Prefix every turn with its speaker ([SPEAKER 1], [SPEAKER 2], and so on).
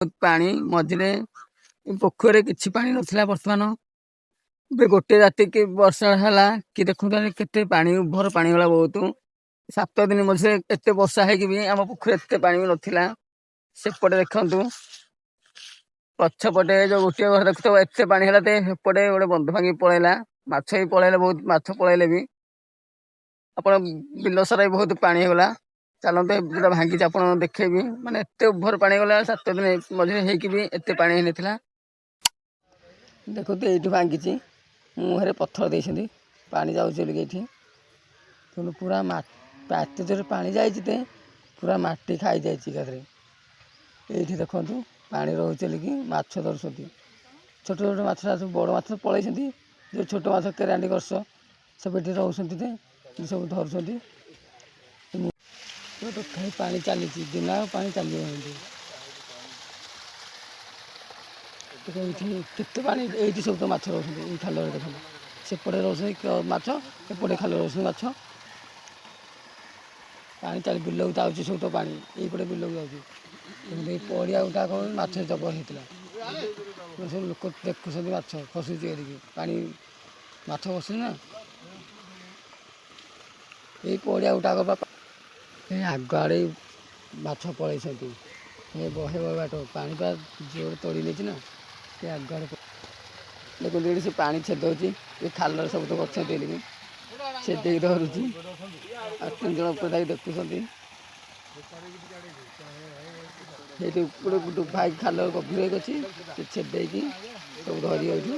[SPEAKER 1] ପାଣି ମଝିରେ ପୋଖରୀରେ କିଛି ପାଣି ନଥିଲା। ବର୍ତ୍ତମାନ ଏବେ ଗୋଟେ ରାତି କି ବର୍ଷା ହେଲା କି ଦେଖନ୍ତୁ କେତେ ପାଣି, ଉଭର ପାଣି ଗଲା ବହୁତ। 7 ଦିନ ମଝିରେ ଏତେ ବର୍ଷା ହେଇକି ବି ଆମ ପୋଖରୀରେ ଏତେ ପାଣି ବି ନଥିଲା। ସେପଟେ ଦେଖନ୍ତୁ, ପଛପଟେ ଯୋଉ ଗୋଟିଏ ଘର ଦେଖୁଥିବ, ଏତେ ପାଣି ହେଲା ଯେ ସେପଟେ ଗୋଟେ ବନ୍ଧ ଭାଙ୍ଗି ପଳେଇଲା। ମାଛ ବି ପଳେଇଲେ, ବହୁତ ମାଛ ପଳେଇଲେ ବି। ଆପଣ ବିଲ ସାରା ବି ବହୁତ ପାଣି ହେଇଗଲା। ଚାଲନ୍ତୁ, ଯୋଉଟା ଭାଙ୍ଗିଛି ଆପଣ ଦେଖେଇବି। ମାନେ ଏତେ ଓଭର ପାଣି ଗଲା, 7 ଦିନ ମଝିରେ ହେଇକି ବି ଏତେ ପାଣି ହେଇନଥିଲା। ଦେଖନ୍ତୁ, ଏଇଠୁ ଭାଙ୍ଗିଛି, ମୁହଁରେ ପଥର ଦେଇଛନ୍ତି ପାଣି ଯାଉଛି ବୋଲିକି। ଏଇଠି ତେଣୁ ପୁରା ଏତେ ଜୋରେ ପାଣି ଯାଇଛି ଯେ ପୁରା ମାଟି ଖାଇଯାଇଛି ଏକାଥରେ। ଏଇଠି ଦେଖନ୍ତୁ, ପାଣି ରହୁଛି ବୋଲିକି ମାଛ ଧରୁଛନ୍ତି। ଛୋଟ ଛୋଟ ମାଛ ସବୁ, ବଡ଼ ମାଛ ପଳେଇଛନ୍ତି। ଯେଉଁ ଛୋଟ ମାଛ, କେରାଣ୍ଡି, ଗର୍ଷ ସବୁ ଏଠି ରହୁଛନ୍ତି ଯେ ସବୁ ଧରୁଛନ୍ତି। ତଥାପି ପାଣି ଚାଲିଛି, ଦିନ ଆଉ ପାଣି ଚାଲିବ ଏମିତି। ଦେଖ, ଏଇଠି କେତେ ପାଣି। ଏଇଠି ସବୁ ତ ମାଛ ରହୁଛନ୍ତି ଏଇ ଖାଲରେ। ଦେଖନ୍ତୁ, ସେପଟେ ରହୁଛନ୍ତି ମାଛ, ଏପଟେ ଖାଲରେ ରହୁଛନ୍ତି ମାଛ। ପାଣି ଚାଲି ବିଲକୁ ଯାଉଛି ସବୁ ତ ପାଣି ଏଇପଟେ ବିଲକୁ ଯାଉଛି। ଏମିତି ଏଇ ପଡ଼ିଆ ଗୁଟାକ ମାଛ ଜବର ହେଇଥିଲା। ସବୁ ଲୋକ ଦେଖୁଛନ୍ତି, ମାଛ ଖସୁଛି ଏଠିକି। ପାଣି ମାଛ ଖସୁଛି ନା ଏଇ ପଡ଼ିଆ ଗୁଟାକ ବା ଏଇ ଆଗ ଆଡ଼େ ମାଛ ପଳେଇଛନ୍ତି। ଏ ବହେ ବହେ ବାଟ ପାଣି ପା ଜୋରେ ତୋଳି ନେଇଛି ନା ସେ ଆଗ ଆଡ଼େ। ଦେଖନ୍ତୁ, ଏଠି ସେ ପାଣି ଛେଦଉଛି। ଏ ଖାଲରେ ସବୁ ତ ଅଛନ୍ତି ଏଠିକି, ଛେଦେଇକି ଧରୁଛି। ଆଉ ତିନି ଜଣ ଉପରେ ଥାଇକି ଦେଖୁଛନ୍ତି। ସେଇଠି ଉପରେ ଭାଇ ଖାଲ ଗଭୀର ହେଇକି ଅଛି, ସେ ଛେଦେଇକି ସବୁ ଧରି ଯାଉଛି।